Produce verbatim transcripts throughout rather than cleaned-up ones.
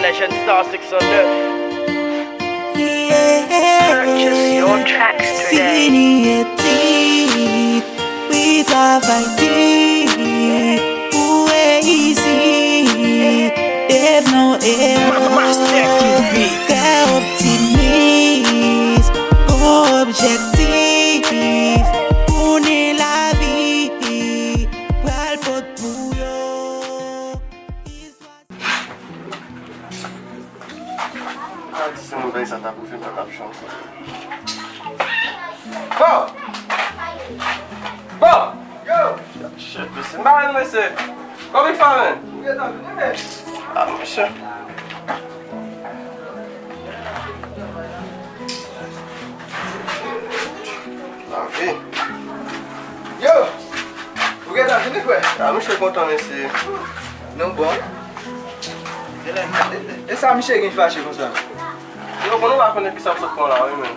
Legend Star six oh nine. Purchase your tracks today. Fini etit, wi, travay di pou reyisi. Dev nou ewo, trè optimis, gon objektif pou ni lavi pral pot pou yo. Sa di se mwen sa ta pou fè nan kapsyon. Bon! Bon! Yo! Shit, mesye. M pa wè nou, mesye. Konbyen fwa, men? Ou gentan vini, men? Ah, mesye. Lavi. Yo! Ou gentan vini, frè? Ah, misye kontan, mesye. Nou bon? E sa misye gen fache konsa? Yo, bon, nou pa konnen kisa m sot pran la, wi, men.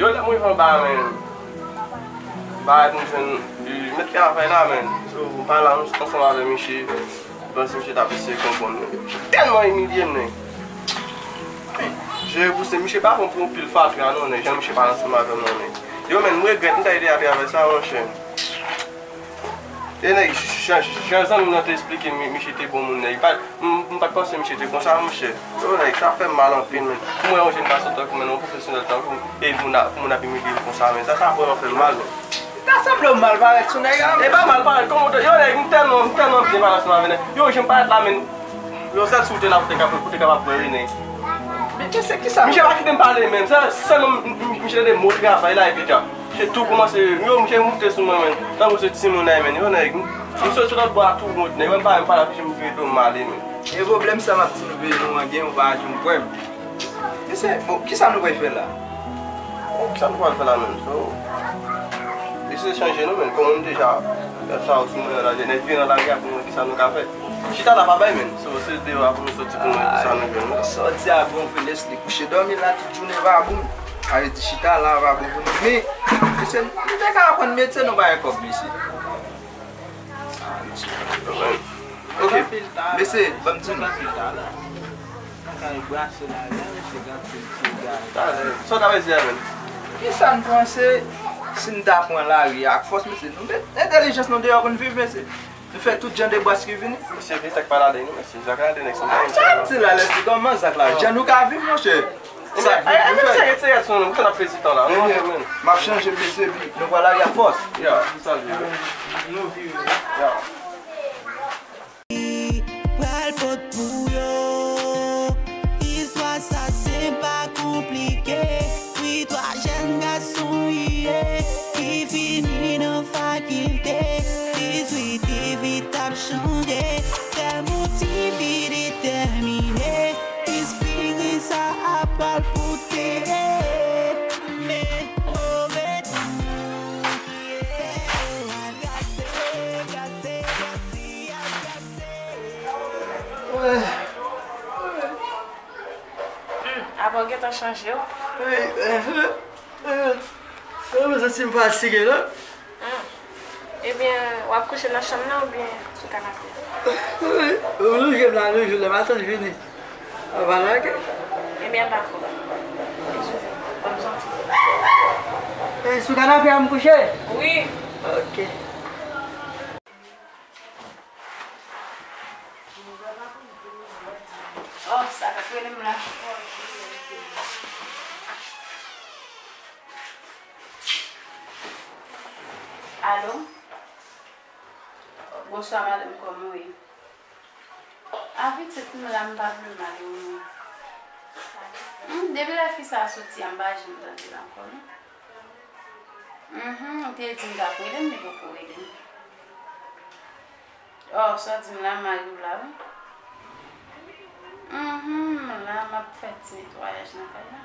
Yo, lè m rive anba, men, bagay pou m jwenn, li met travay la, men. So, m pale ansanm avè misye. Panse misye t ap eseye konprann mwen. Tèlman imilye m, nèg. Je pouse, misye pa pran pou yon pil fatra, non, nèg. Jan misye pale ansanm avè m, non, nèg. Yo, men, m regrèt, m ta ede atravè sa, monchè. E nèg, jan, jan zanmi m nan te esplike m, misye te bon moun, nèg. M pa, m, m pa t panse misye te konsa, monchè. Yo, nèg, sa fè m mal anpil, men. Pou mwen, yon jèn gason tankou mwen, yon pwofesyonèl tankou m, e moun ap, pou moun ap imilye m konsa, men. Sa, sa vrèman fè m mal, men. Li ta sanble w mal parèt sou nèg la, men. E pa mal parèt, kòman w te, yo, nèg, m tèlman, m tèlman byen pale ansanm avè nèg. Yo, jan m parèt la, men. Yon sèl si w te la, ou te kapab, ou te kapab wè, wi, nèg. Men, men se kisa? Misye pa kite m pale, men. Sèl, sèlman, m, m, misye tande mo travay la, epi dja. Misye tou kòmanse, yo, misye moute sou mwen, men. Tankou se timoun la, men. Yo, nèg, m, m sot sou lòt bò a tou wont, nèg. Mwen pa, m pa la, misye m vire do m ale, men. E pwoblèm sa m ap di nou, bezwen gen, ou pa jwenn pwen. Mesye, bon, kisa nou pral fè la? Bon, kisa nou pral fè la menm? So, eseye chanje nou menm. Kòm nou deja fè sa ou sou mwen nan lari, nèg vin nan lari a pou nou wè kisa nou ka fè. Chita la pa bay menm. So, se deyò a pou nou soti pou nou wè kisa nou jwenn. Sòti a gonfle, Leslie kouche dòmi la tout jounen, vagabon. Sa vle di chita la pa bon pou nou. Men, mesye, nou te ka aprann metye, nou pa gen kòb, mesye. Ok. Mesye, ban m di nou. Talè. Sa w ta vle di a menm? Kisa n panse si n ta pran lari a ak fòs, mesye? Nou met entèlijans nou deyò pou n viv, mesye. Nou fè tout jan de bras ki vini. Mesye, vye Zak pa ladan nou, mesye. Zak ladan nèg sa. Sa w di la, Leslie, kòman Zak la? Jan nou ka viv, monchè. Sa, eh, eh, men se ret, se ret sou nou, nou ap pèdi tan la. Eh, men, m ap chanje, mesye, epi nou pral lage ak fòs. Ya, se sa l ye. Nou vire. Ya. Pral pot pou yo. Istwa sa se pa konplike. Wi, twa jèn gason, wi, ki fini nan fakilte. Dizuit, viv ap chanje. Trè motive, detèmine. Espri sa ap pral pote. Men move tan fè yo al kase, kase, kase, al kase. Apa w gentan chanje w? Mwen santi m fatige, non? Hmm. Ebyen, w ap kouche nan chanm nan oubyen sou kanape a? Ou lonje m la, lonje m la, m atann vini. Apa lage? Ebyen, dakò. Eskize m. Ban m santi. Eh, sou kanape a m kouche? Wi. Ok. Oh, sa k ap rele m la. Alo? Bonswa, madanm, kòman w ye? A, pitit, m la, m pa vle mal, non. Hmm, depi lè fi sa a soti a, m pa janm tande l ankò, non. Mhm, ou te di m t ap rele m, li poko rele m. Oh, sa w di m la, mari w la, wi. Mhm, m la, m ap fè ti netwayaj nan kay la.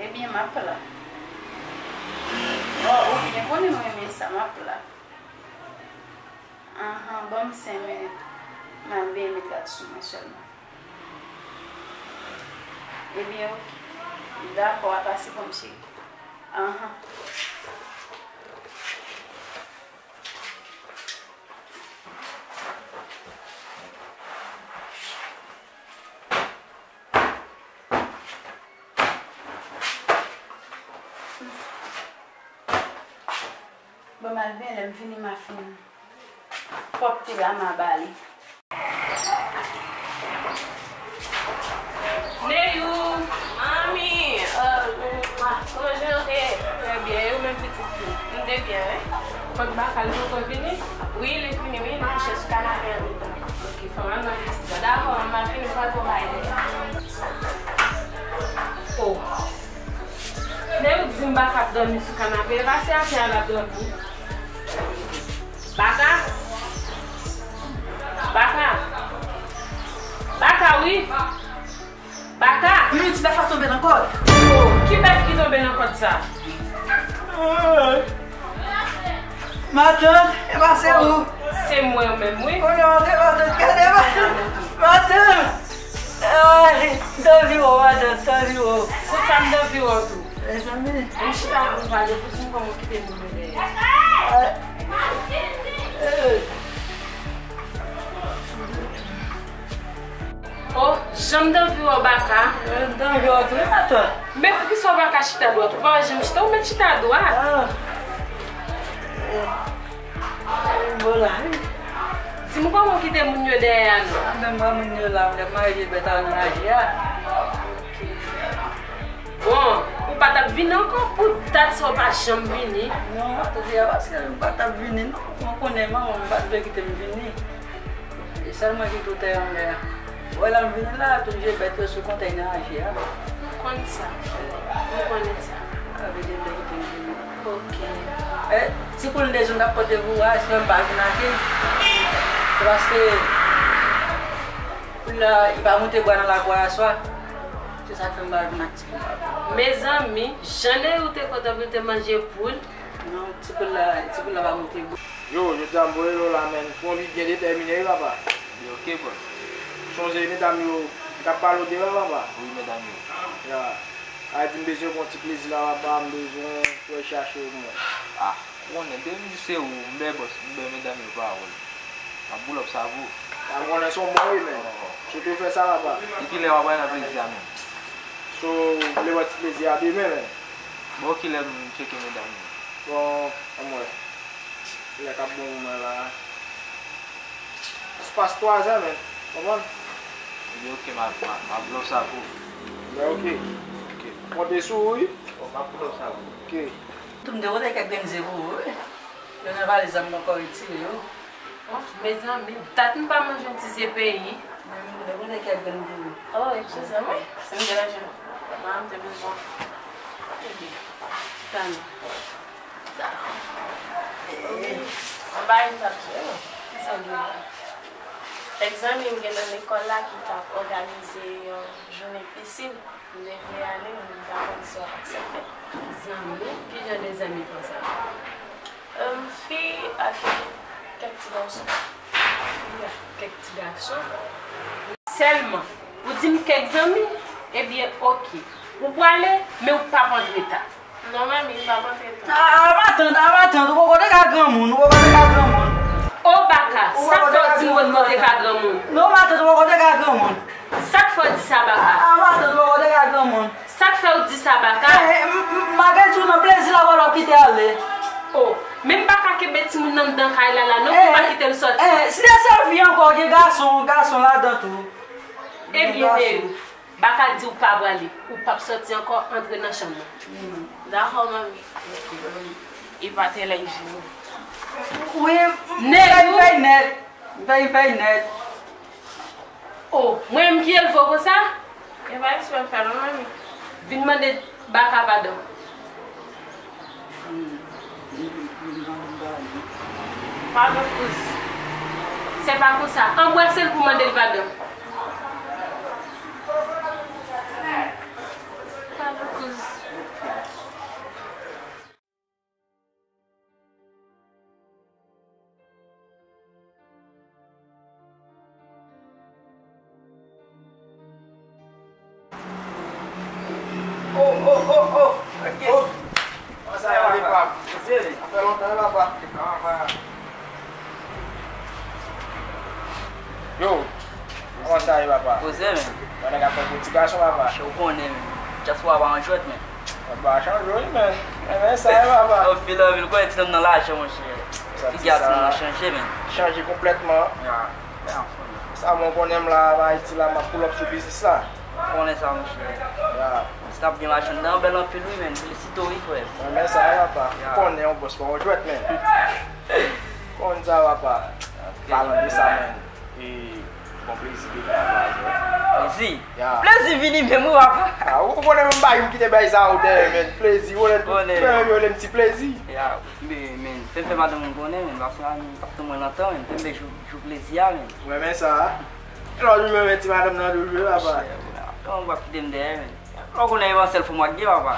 Ebyen, m ap la. Oh, ou byen konnen m renmen sa, m ap la. Anhan, ban m senk minit. M al benyen met rad sou mwen sèlman. Ebyen, oke. Dakò, a pase bon, cheri. Anhan. M al benyen, lè m vini, m a fin pwòpte la, m a ba li. Neyou! Manmi! Ah, kòman w ye? Trè byen, e ou menm, pitit fi? M te byen, wi. Kot Baka, li poko vini? Wi, li vini, wi, li kouche sou kanape an dedan. Ok, fò m al nan pitit la. Dakò, m a vini, m pral pran bagay dèyè. Oh. Nèg di m Baka ap dòmi sou kanape, e pa se atè a l ap dòmi. Baka! Baka! Baka, wi! Baka! Humm, ti bèf la tonbe nan kòd. Oh, ki bèf ki tonbe nan kòd sa? Matant, e pa se ou? Se mwen menm, wi. Oh non, se matant, gade matant. Matant! Ay, m t anvi wè w, matant, m t anvi wè w. Poukisa m t anvi wè w tou? Mezanmi. Ann chita pou n pale, pou di m kòman w kite moun yo dèyè. Ay. Eh. Oh, jan m t anvi wè w, Baka. Eh, m t anvi wè w tou, wi, matant. Men poukisa w pa ka chita dwat? Ou pa wè jan m chita, ou mèt chita dwat. Ah. Eh. Bon la, wi. Di m kòman w kite moun yo dèyè a non. Ah, men mwen, moun yo la, m te manje bèt al nan aji a. Ok. Bon, ou pa t ap vini ankò pou dat sa w pa janm vini? Non, atoudiya, paske m pa t ap vini, non. Mwen konnen manman m pa t vle kite m vini. E sèl mwen ki tou tè anlè a. Ou wè la m vini la, tout je bèt yo sou kontèy nan aji a. M konn sa. M konnen sa. Sa vle di m te kite m vini. Ok. E, ti poul de jou m t ap pote pou ou a, èske m pa vin ake? Se paske poul la, li pa moute bwa nan lakou a yèswa. Se sa k fè m pa vin ak ti poul la. Mezanmi, jan Neyou te kontan pou l te manje poul. Non, ti poul la, ti poul la pa moute bwa. Yo, jodi a m voye l la, men. Fon li byen detèmine, wi, papa. Li oke, bòs. Sonje, medam yo, m t ap pale w de yo, papa. Wi, medam yo. Ya. A di m bezwen yon ti plezi la, papa, m bezwen pou w chache yo pou mwen. Ah, ou konnen, depi m di se ou, m bay bòs, m bay medam yo pawòl. M ap boulòp sa pou ou. A, m konnen se yon bon, wi, men. Oh, oh. Sou tou fè sa, papa. E kilè w ap pral nan plezi a menm? So, m vle wè ti plezi a demen, men. Bon, kilè m tcheke medam yo? Bon, ann wè. Lè k ap bon pou mwen la. Espas twa zè, men. Konprann? Ebyen, oke, m a, m a, m ap lòs avè w. Ebyen, oke. Oke. Konte sou ou, wi. Bon, m ap lòs avè w. Oke. Tou m te pote kèk grenn ze pou ou, wi. Yo nan valiz la, m poko retire yo. Oh, mezanmi, dat m pa manje yon ti ze peyi. Mwen, mwen, mwen, kèk grenn pou ou. Oh, eskize m, wi, si m deranje w. Mwen, m te bezwen. Ebyen, chita non. Dakò. Anba yon t ap jwe, non. Kisa w gen la? Kèk zanmi m gen nan lekòl la ki t ap òganize yon jounen pisin. M te vle ale, men m pa konn si w ap aksepte. Zanmi? Ki jan de zanmi konsa? Em, fi ak kèk ti gason. Fi ak kèk ti gason. Sèlman, ou di m kèk zanmi? Ebyen, oke. Ou prale, men ou p ap antre ta. Non, manmi, m p ap antre ta. A, a, matant, a, matant, ou poko te ka granmoun, ou poko te ka granmoun. O Baka, sa k fè w di m mwen te ka granmoun? Non, matant, ou poko te ka granmoun. Sa k fè w di sa, Baka? A, matant, ou poko te ka granmoun. Sa k fè w di sa, Baka? Eh, eh, m, m, malgre tou nan plezi la, w ap kite ale. Oh, men m pa ka kenbe timoun nan anndan kay la, la, non, pou m pa kite l sòti. Eh, si te sèl fi ankò, gen gason, gason ladan tou. Ebyen, Baka di w pa prale, ou p ap sòti ankò, antre nan chanm nan. Dakò, manmi. E pa te lè jwe. Wi, m fè, m fè nèt. M fè, m fè nèt. Oh, mwen menm ki elve w konsa? E pa eksprè m fè l non, manmi. Vin mande Baka padon. Padon, kouz. Se pa konsa. Anbrase l pou mande l padon. Padon, kouz. Oh, oh, oh, oh. Ok. Oh. Kòman sa ye, papa? Sa fè lontan, wi, papa. Yo, kòman sa ye, papa? Poze, men. Mwen nèg ap fè pou ti gason, papa. Ou konnen, men. Dyaspora pa yon jwèt, men. Mwen pa chanje, wi, men. Ebyen, sa e, papa. Anpil, anpil. Ou konnen ti nonm nan lajan, monchè. Figi a ti nonm nan chanje, men. Chanje konplètman. Ya, ya, anfòm. Sa, mwen konnen m la, Ayiti la, m ap pull up sou biznis la. Ou konnen sa, monchè. Ya. Si t ap gen machann nan, bèl anpil, wi, men. Felisite w, wi, frè. Mwen, men sa, papa. Ya. Ou konnen yon bòs pa yon jwèt, men. Konn sa, papa. Palan de sa, men. E, bon, plezi de travay, men. Plezi? Ya. Plezi vini menm, wi, papa. Ah, ou, ou konnen menm bagay, m kite bay sa ou dèyè, men. Plezi, ou konnen, ou konnen, men, ti plezi. Ya, men, men, fè, fè madanm mwen konnen, men, paske a, m p ap tann mwen lontan, men, fè m bèl jou, jou plezi a, men. Ou renmen sa? Lè w jwe, men, ti madanm nan toujou, papa. Monchè, kòman w ap kite m dèyè, men? Lè w konnen e yon sèl fanm w ap gen, papa.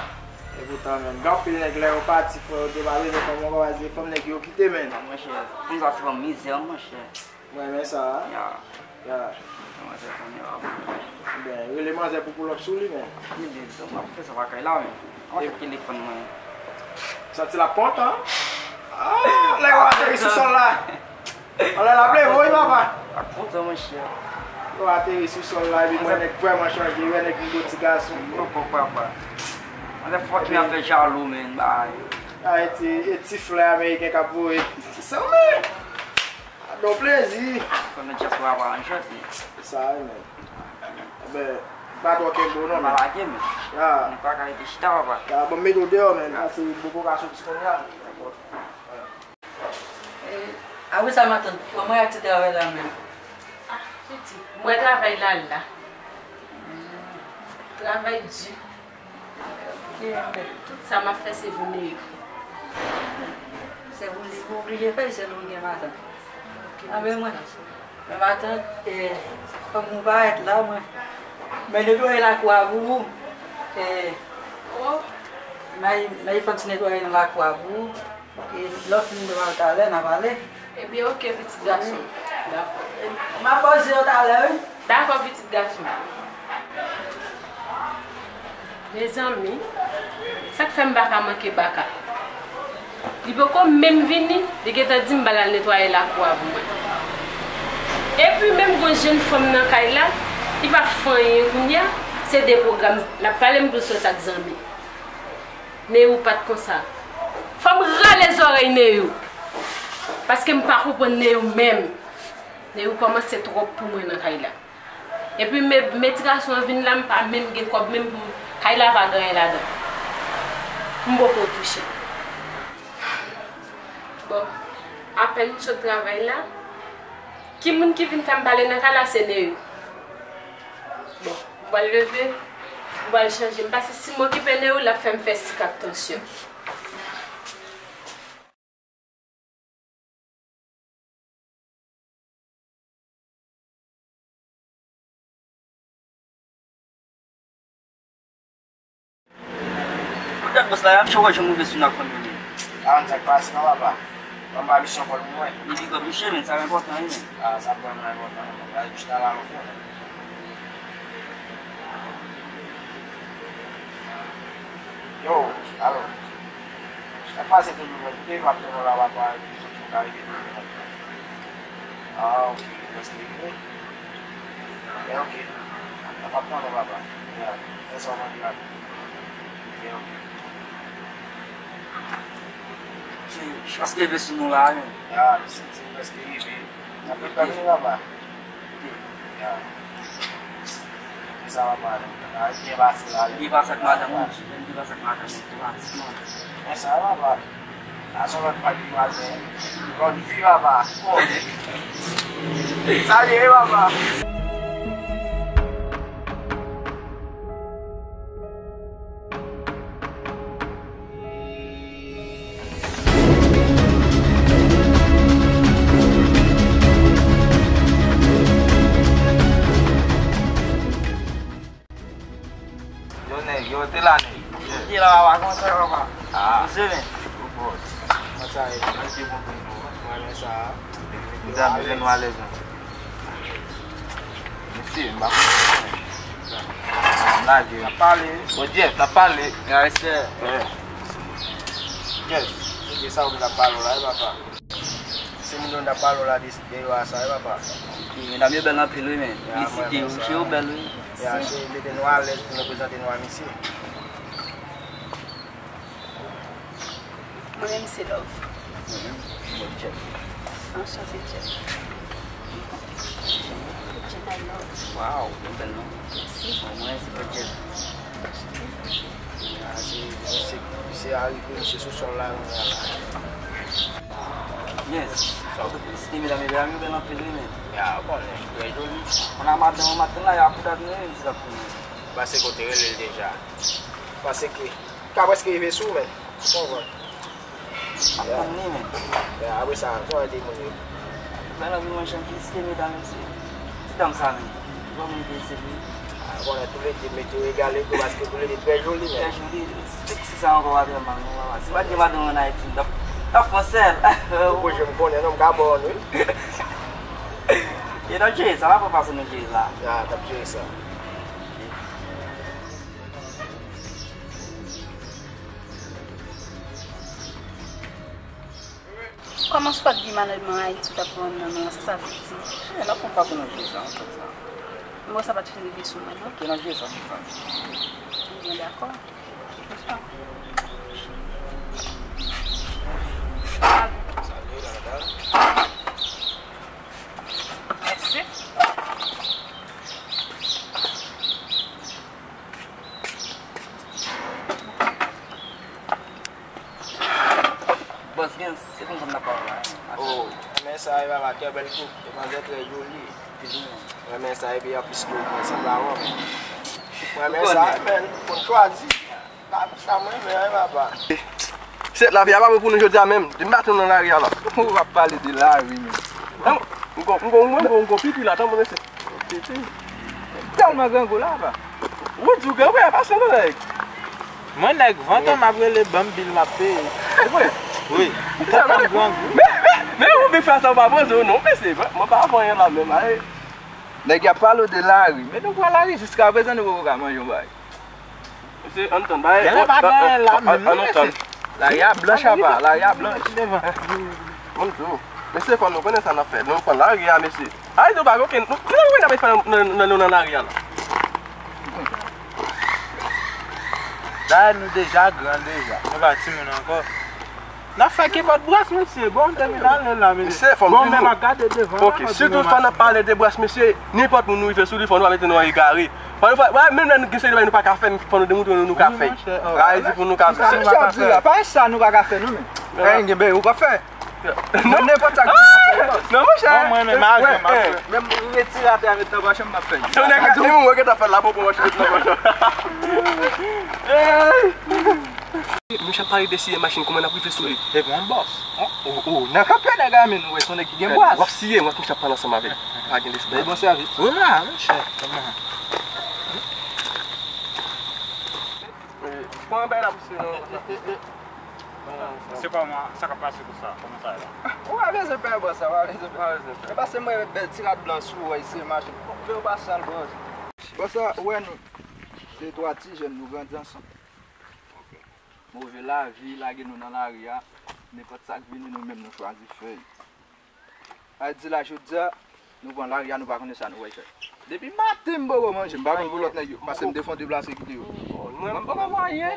E poutan, men, gen anpil nèg lè yo pati, frè, yo te pa bezwen fanm ankò, paske fanm nèg yo kite, men. Non, monchè, fanm sa se fanm mizè, monchè. Ou renmen sa, a? Ya. Ya. Sa manzè konnen, papa. Ben, rele manzè pou pull up sou li, men. Li di, m ap fè sa pa kay la, men. Mwen chèche telefòn mwen. Santi l ap kontan. Ah, lè yo ateri sou sòl la. Anlè l ap leve, wi, papa. L ap kontan, monchè. Yo ateri sou sòl la, epi mwen nèg vrèman chanje, wè nèg m bo ti gason. Yo kòk, papa. Anlè fòk m ap fè jalou, men, bay. Ah, e ti, e ti flè ameriken k ap voye. Ti sanble. Ap ba w plezi. Konnen dyaspora pa nan jwèt, men. Sa, wi, men. Ebyen, pa twò kenbe w non, men. Pa lage, men. Ya. Nou pa ka rete chita, papa. Ya, bon, m mete w deyò, men. Paske m poko ka soti kounye a. Dakò. Eh, apre sa, matant, kòman y ak ti travay la menm? Ah, pitit, m wè travay la la. Travay di. Tout sa m ap fè se pou Neyou. Se pou li, ou oblije fè l, se nou gen matant. Anben mwen, men matant, eh, fanm ou parèt la, mwen. Men netwaye lakou a pou ou. Eh, may, may fè ti netwaye nan lakou a pou ou. E lè w fin devan l talè, n a pale. Ebyen, oke, pitit gason. Dakò. M ap poze yo talè, wi. Dakò, pitit gason. Mezanmi, sa k fè m pa ka manke Baka? Li poko menm vini, li gentan di m ba l al netwaye lakou a pou mwen. Epi menm gon jenn fanm nan kay la, li pa fè anyen kounye a, se de pwogram, l ap pale m pou l sòti ak zanmi. Neyou pa t konsa. Fò m rale zòrèy Neyou. Paske m pa konprann Neyou menm. Neyou kòmanse twòp pou mwen nan kay la. Epi men, men ti gason an vin la, m pa menm gen kòb menm pou m, kay la pa gen anyen ladan. M poko touche. Bon, apèn m sot travay la, ki moun ki vin fè m pale nan kay la se Neyou. Bon, m pral leve, m pral chanje. M panse si m okipe Neyou, l ap fè m fè sik ak tansyon. Kote ak bòs la, y ap chòkè jan move sou n ak fanmi li. A, sa k pase non, papa? Ban m ba misyon kòl pou mwen. Li big up misye, men sa enpòtan, wi, men. A, sa vrèman enpòtan. Bagay chita la, lòt fwa. Yo, alo. Sa k pase toujou, men, kote m ap tann w la, papa, epi sot yo ka rive toujou. Ah, ok, yo prèske rive. Men ok. N ap tann w, papa. Ya, fè sa w mande la. Men ok. Chans leve sou nou la, men. Ya, m santi m prèske rive. N ap tann w, papa. Ya. Ki sa w ap pale? A, byen pase la, wi. Byen pase ak madanm ou, byen pase ak madanm ou, otomatikman. Men sa va, papa. A se yon lòt pati maten. Lòt vi, papa. Sa ye, papa. Yo, nèg, yo te la, nèg. Yo te la, papa, kòman sa, papa? Ah. Yo se men. Yo bòs. Kòman sa ye? Mwen se bon pou nou. Mwen renmen sa. Mezanmi, nou alèz, non. Mesye, m pa konprann. M lage. N ap pale. Bon, Jeff, n ap pale. Ya, respè. Yeah. Jeff, se sa ou vin ap pale la, e papa? Se moun yo n ap pale la de, de yo a sa, e papa? Medam yo bèl anpil, wi, men. Ya, felisite yo, je yo bèl, wi. Ya, se mete nou alèz pou nou prezante nou a misye. Mwen menm se Love. Mwen menm, mwen Jeff. Anchante, Jeff. Jeff, I love. Wow, yon bèl non. Mèsi. Bon, mwen se Jeff. Ah, se, se, se arive, se sou sòl la, la. Yes. Sa w te felisite medam, medam yo bèl anpil, wi, men. Ya, ou konnen, trè joli. Mwen a madanm, maten la, y a pou dat mwen, menm si l ap konnen. Pase kote rele l deja. Pase ke, ka prèske rive sou, men. Ou konprann? Ap tann li, men. Ya, apre sa, sa w di moun yo? Mwen anvi mwen chan felisite medam yo, se ti dam sa menm. Bon, moun ki se li. Ah, konnen toulede mete yo egal ego paske toulede trè joli, men. Trè joli, seksi sa ankò pa trè mal, non, papa. Si pa t gen madanm an Ayiti, m t ap, t ap fè sèl. Ou poze m konnen, non, m ka ba w, wi. E n ap jere sa, n ap fè fason nou jere sa. Ya, n ap jere sa. Kòman si w pa t gen manèjman Ayiti, w t ap pran nan men an, sa sa vle di? Cheri, n ap fè fason nan jwe sa, an fèt sa. Bon, sa pa t fin rive sou mwen, non? Ok, nan jwe sa, sa. Byen, dakò. Bonsoir. Salye, la, madam. Mèsi. Bòs, gen se konsa m t ap pale la. Oh, renmen sa, e papa, kè bèl koup, e manzè trè joli. Renmen sa, epi anplis ke mwen sanble avè w. Mwen renmen sa, men, pou n chwazi. Sa, sa mwen renmen, e papa. Se lavi a pa bon pou nou jodi a menm. Depi maten nou nan lari a la. Ou ap pale de lari, men. M gon, m gon, mwen gon, m gon pipi la, tanpri mesye. Pipi. Tèlman grangou la, papa. Ou di w grangou, pase non, nèg. Mwen nèg vantan m ap rele ban m bil m ap peye. Ou kwè? Wi. Tèlman grangou. Men, men, men ou vin fè sa ou pa poze w non, mesye. Mwen pa fè anyen la menm. Nèg y ap pale w de lari. Men nou pran lari jiska prezan nou poko ka manje yon bagay. Mesye, ann tann bagay. Genlè pa gen la menm non mesye. Lari a blanch apa, lari a blanch. Devan. Mwen di w, mesye, fò nou konnen sa n ap fè. Nou pran lari a, mesye. Ay, nou pa gen okenn, nou, nou, nou, n ap fè nan, nan, nan, nan lari a la. Dayè nou deja gran deja. Nou pa timoun ankò. N ap fè kenpòt bwès, mesye. Bon, m te vin ale la, mesye. Mesye, fò m di nou. Bon, men m ap gade devan la. Ok, si tout fwa n ap pale de bwès, mesye, nenpòt moun nou rive sou li, fò nou pa mete nou an egare. Fò nou pa, menm lè nou gen seri de bagay nou pa ka fè, fò nou demontre nou nou ka fè. Wi, monchè. Sa vle di pou nou ka fè. Sa nou pa ka fè. Pa sa nou pa ka fè, non, men. Anyen gen bagay ou pa fè. Nan nenpòt sa ki nan fè yo. Non, monchè. Bon, mwen menm ajan m ap fè. Menm retire atè a met nan pòch mwen m ap fè. Se yon nèg ki di mwen gentan fè l la, bon, bon, mwen met nan pòch. Hey! Mesye ap pale de siye machin, kòman n ap rive sou li? Epi yon bòs. Oh, oh, nan kanpe nèg la, men, ou wè se yon nèg ki gen bwaz. W ap siye, mwen, mesye ap pale ansanm avè l. Pa gen lespri. Bay bon sèvis. Wi, la, monchè. Kòman? Pran yon bagay la pou siye, non. Se kòman, sa k ap pase konsa? Kòman sa ye la? Ou pa bezwen pè bòs la, ou pa bezwen pè. E paske mwen met bèl ti rad blan sou ou, wè, se machin. Bon, fè ou pa sal, bòs. Bòs la, ou wè nou, se twa ti jèn, nou grandi ansanm. Move lavi lage nou nan lari a, nenpòt sa k vini, nou menm nou chwazi fè l. A di la jodi a, nou pran lari a, nou pa konnen sa nou pral fè. Depi maten m poko manje, m pa konn pou lòt nèg yo, paske m defann deplase kite yo. Mwen m poko fè anyen.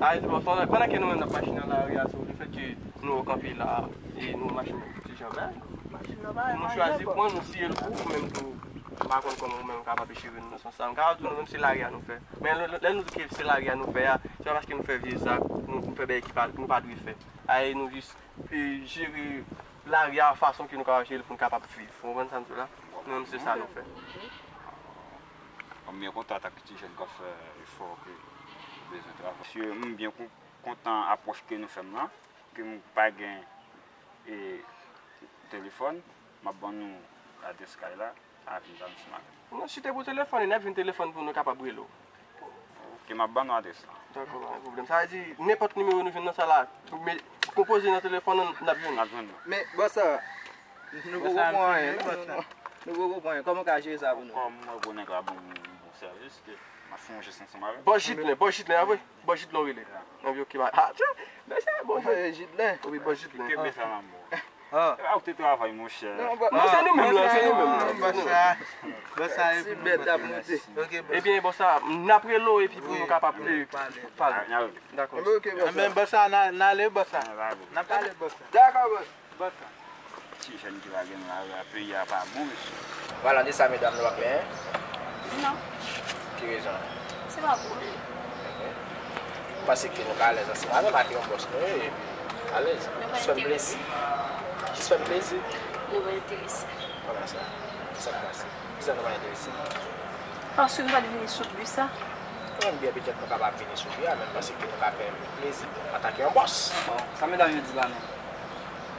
A di bon, pandan, pandan ke nou menm n ap mache nan lari a, sou lefètke nou kanpe la, e nou mache ti jan, men, nou chwazi pran, nou siye l pou ou menm tou. M pa konn kòman ou menm ou kapab jere nou nan sans sa. M kapab di nou menm se lari a nou fè. Men lè, lè nou di ke se lari a nou fè a, se pa paske nou fè vye zak, nou, nou fè bagay ki pa, nou pa dwe fè. Ay, nou jis, e, jere lari a fason ke nou kapab jere l pou nou kapab viv. Ou konprann sa m di w la? Nou menm se sa nou fè. M byen kontan antanke ti jèn k ap fè efò ke bezwen travay. Mesye, m byen kon-, kontan apwòch ke nou fè m lan, ke m pa gen, e, telefòn, m ap ban nou adrès kay la. A vin ba m sou maten. Non, si te pou telefòn, n ap jwenn telefòn pou nou kapab rele w. Ok, m ap ban nou adrès la. Dakò, pa gen pwoblèm. Sa vle di, nenpòt nimewo nou jwenn nan sa la, men konpoze nan telefòn nan, n ap jwenn. N ap jwenn nou. Men, bòs sa, nou poko pran anyen, non, non, non. Nou poko pran anyen. Kòman w ka jere sa pou nou? Kòm mwen gwo nèg la ban m yon bon sèvis, ke m ap fè yon jès ansanm avè l. Bòs Jitlen, bòs Jitlen, a vre? Bòs Jitlen w rele. Ya. Anvi, ok, ba. Ah, tchè, mesye, bòs Jitlen. Wi, bòs Jitlen. Kenbe sa nan men w. Ah. E pa ou te travay, monchè. Non, bò, non, se nou menm la, se nou menm la. Bò sa, bò sa, epi nou bèt ap monte. Ok, bò sa. Ebyen, bò sa, n ap rele w epi pou nou kapab, eh, pale. Dakò. Ebyen, ok, bò sa. Ebyen, bò sa, n a, n ale, bò sa. N a pale, bò sa. Dakò, bò sa. Bò sa. Ti jèn ki pa gen mari a, peyi a pa bon, mesye. Vwala, de sa, medam, nou pa plenyen? Non. Ki rezon? Se pa pou ou. Paske nou ka alèz ansanm avè m, ak yon bòs nou ye, epi alèz. Nou pa enterese. Jis fè m plezi. Jis fè m plezi. Nou pa enterese. Kòman sa? Sa k pase? Kisa nou pa enterese? Paske nou pa t vini sou bi sa. Mwen byen petèt nou kapab vini sou bi a, men paske nou ka fè m plezi antanke yon bòs. Bon, sa medam yo di la menm?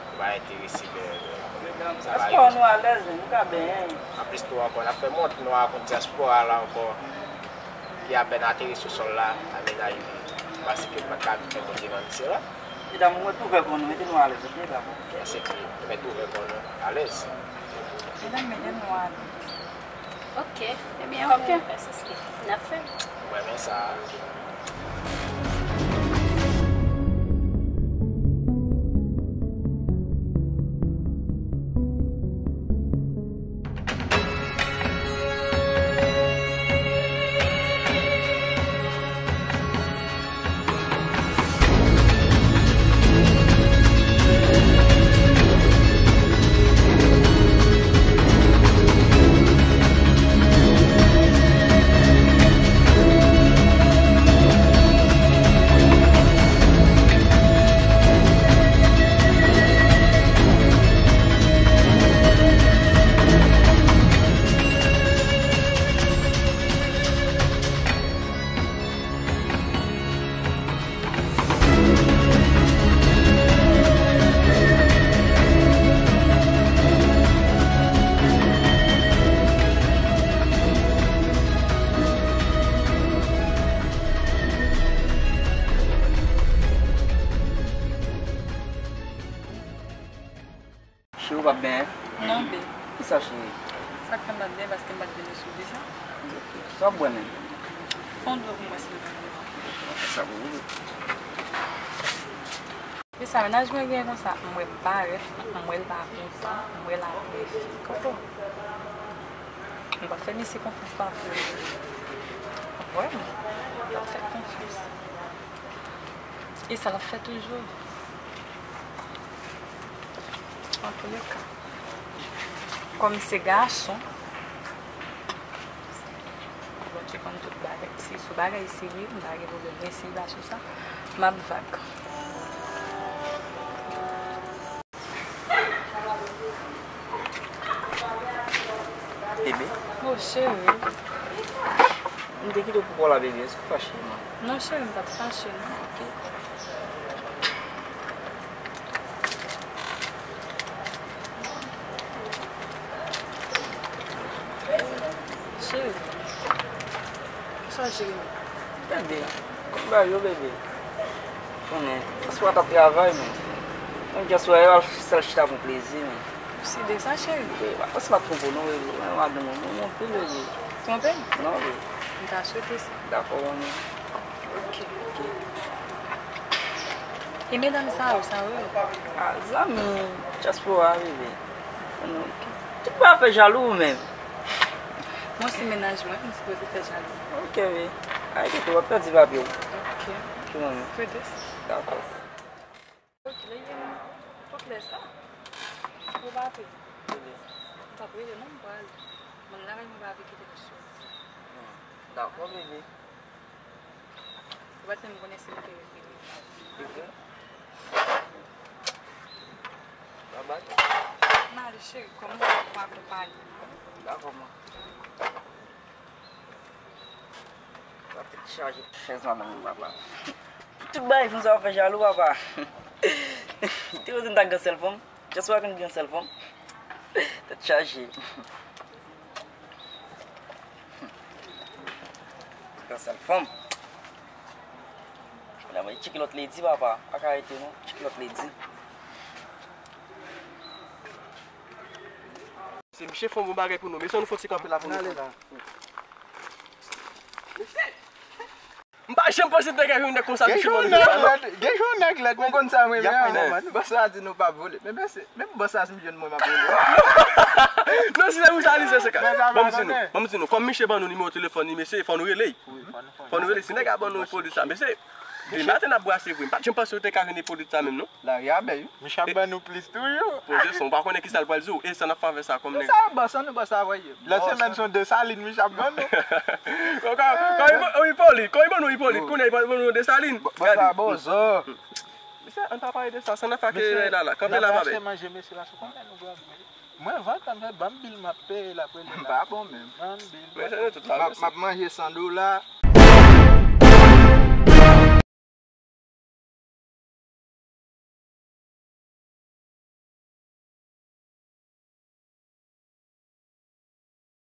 Nou pa enterese, bèbè. Medam, sa pa espwa nou alèz, nou ka benyen. Anplis nou ankò, n ap fè mont, nou rakonte dyaspora la ankò, ki apèn ateri sou sòl la, a mennaj li, paske l pa t ka vin fè kote nan misye la. Medam, mwen tou fè pou nou, mete nou alèz, ok, dakò. Mèsi, mwen tou fè pou nou, alèz. Medam, mete nou alèz. Ok, ebyen, ok, pa sisi. N ap fè l. Mwen renmen sa. Cheri, ou p ap benyen? Non, babe. Poukisa, cheri? Sa k fè m pa t benyen, paske m pa t vini sou bi sa. Sa w ap bwè menm? Fè yon dlo pou mwen, silvouplè. Sa pou ou. Kisa mennaj mwen gen konsa? M wè l parèt, m wè l pa kontan, m wè l ap mèsi. Konprann? M p ap fè mesye konfyans pa pou ou. Vrèman, m p ap fè l konfyans. E sa l ap fè toujou. Antouleka, kòm se gason, Bondye konn tout bagay. Si sou bagay serye, m pa gen pwoblèm. Men si l pa sou sa, m ap vag. Bebe. Oh, cheri. M te kite w pou kò la, bebe. Èske w fache, man? Non, cheri, m pa t fache, non. Ok. Cheri. Sa w jere m? Bebe, kòb la yo, bebe. Konnen, dyaspora t ap travay, men. Menm dyaspora yo al sèl chita pou plezi, men. Se de sa, cheri. Bebe, pa panse m ap twonpe w non, bebe. Mwen madanm ou, mwen monte, bebe. Twonpe m? Non, bebe. M ta swete sa. Dakò, mwen. Ok. Ok. E medam sa yo, sa yo? Ah, zanmi dyaspora, bebe. Konnen, tout bagay fè jalou ou menm. Mwen se mennaj mwen, m sipoze fè jalou. Ok, wi. Ay, kite, w ap pèdi papye w. Ok. Ki moman? Fè de sa. Dakò. Ok, lè ye menm. Tout lè sa. Ou pa pe. M p ap rele non, m prale. Moun lakay mwen pa vle kite m soti. Dakò, bebe. Ou pa t menm konnen si m te revini. Se vre? Babay. M ale, cheri, kòm ou pa akonpaye. Dakò, man. Sa tèt chaje. Chèz madanm mwen, papa. Tout bagay fanm sa yo fè jalou, papa. Te konnen m ta gen sèl fanm. Just pa konn gen sèl fanm. Tèt chaje. Gen sèl fanm. Kounya mwen tcheke lòt ledi, papa. Pa ka rete non. Tcheke lòt ledi. Se misye fè yon bon bagay pou nou. Mesye, nou fon ti kanpe la pou nou. N ale la. Mesye! M pa Janm panse te ka jwenn nèg konsa. Gen jou nèg lèd, gen jou nèg lèd. Ou konn sa mwen renmen an, man. Bòs la di nou pa vole. Men mesye, menm bòs la si m jwenn mwen m ap vole. Non, si se pou sa li se se ka. Ban m di nou, ban m di nou, kòm misye ban nou nimewo telefòn li, mesye, fò nou rele. Fò nou rele. Si nèg la ban nou pwodui sa, mesye, demen maten n ap brase vre. M pa t janm panse yo te ka jwenn pwodui sa menm non. Lari a bèl wi. Misye ap ban nou plis toujou. Poze son, ou pa konnen kisa l pral di w. E sa n ap fè avè sa kòm nèg. Sa bòs an nou bòs la voye. Lòt semèn se yon Desalin misye ap ban nou. Kòm Ipolit, kòm Ipolit, kounye a Ipolit ban nou Desalin. Bòs la bòzò. Mesye, ann pa pale de sa, sa n ap fè ak la la. Kanpe la pa bèl. Mesye, manje mesye la sou konbyen nou pral manje? Mwen vant an fè ban m bil m ap peye l apre li la. M pa bon menm. Ban m bil. Mesye nou tout la. M ap manje san dola.